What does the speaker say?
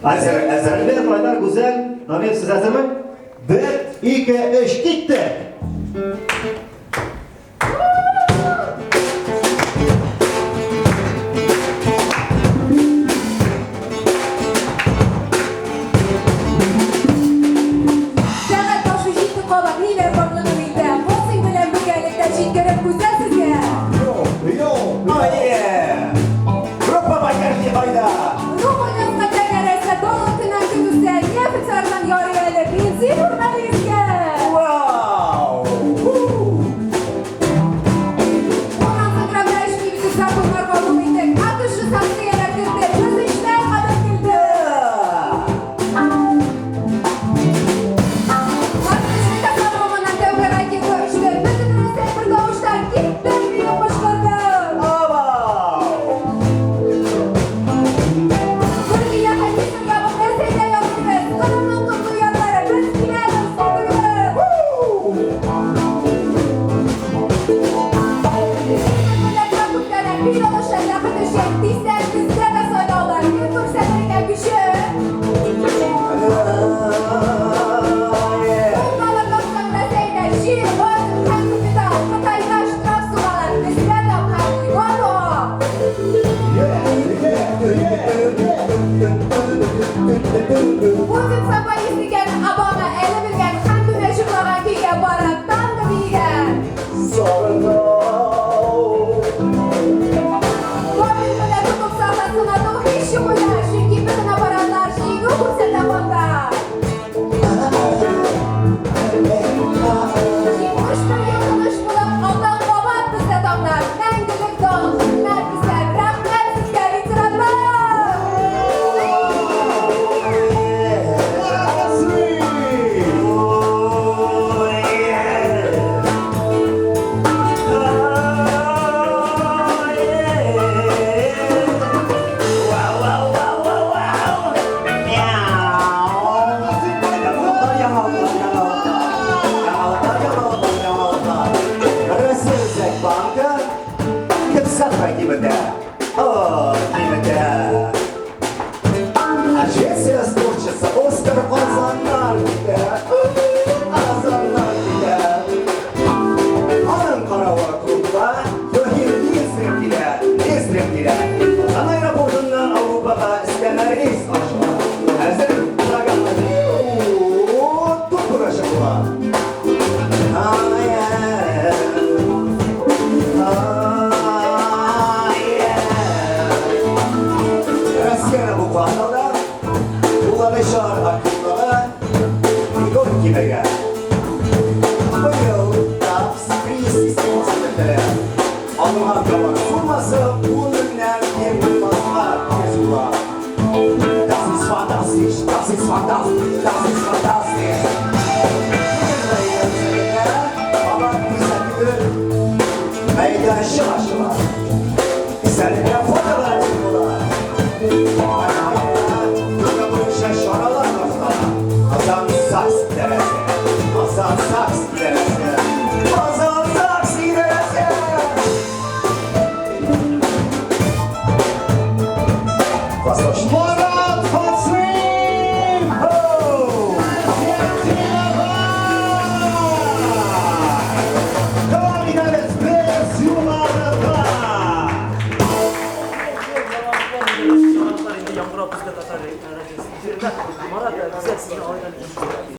Әзер, әзер. Альберт, Айдар, Гүзәл, Дамир, сез әзерме? Бер, ике, өч, киттек! Сәгать башы җитте кабат, ниләр барлыгын әйтә. Хосин белән бергәлектә җиткереп Гүзәл сезгә. Йо, йо, ае! Группа поддержки кайда? Рубль тәгәрәсә, доллар көннән көн үсә, нефть арзан ярый әле, бензин үрмәле йөзгә. Вау! Уннан грамм эшли законнар кабул иттек. АКШ санкцияләр кертте, без эштән кадәр килде. Космодромыннан тәүге ракета очты. Бөтен Рәсәй бер тавыштан киттек диеп кычкырды. Абау! Төркия һәм Мисыр ябык Рәсәйдә ябык. Кырымның котлы ярлары, без киләбез, сатыгыз. Милләтләр күпләнә, бил алыша, бәхет өчен. Тиздән бездә дә сайлаулар. Кем күрсәтер икән көчен? Тупмалы тапсаң Рәсәйдә җир, газ һәм капитал. Кытайда штраф сугалар, бездә тапкан льгота. Путин самбаист икән, Обама әле белгән, һәм түнә җырлаган көйгә барып танго биегән. Допинг белән тотылса да сынату һич югында, чөнки бөтен аппаратлар җиңү күрсәтә монда. 71 ел тыныч булып, алда кабат бездә таңнар, мәңгелек дан, хөрмәт безгә, рәхмәт сезгә, ветераннар! Россия Үзәк банкы кепсатка кибете. О, кибете. А Швеция спортчысы Оскар Казаннан китә. Казаннан китә. Аның каравы клубка Яһир Несрем килә. Несрем килә. Казан аэропортыннан Ауропага өстәмә рейс ачыла. Хәзер программа туп-туры чыгыла. Ай-яй. Ай-яй. Россияне бу кварталда кулланучылар активлыгы рекорд кимегән. Быел Tax-free системасы кертелә. Алынган товар суммасы 10 меңнән ким булмаска тиеш була. Das ist fantastisch, das ist fantastisch, das ist fantastisch. Алар күрсәтү мәйданчык ачыла. Исәлегә фотолар була. Буенча чаралар башлана. Казан ЗАГС идарәсе. Казан ЗАГС идарәсе. Казан ЗАГС идарәсе. Восточный. Марат Фасыйм! Ho! Дәвам итәбез без юлларда! Яңалыклар инде яңгырап безгә татар радиосы. Марат, безгә сезне алайдан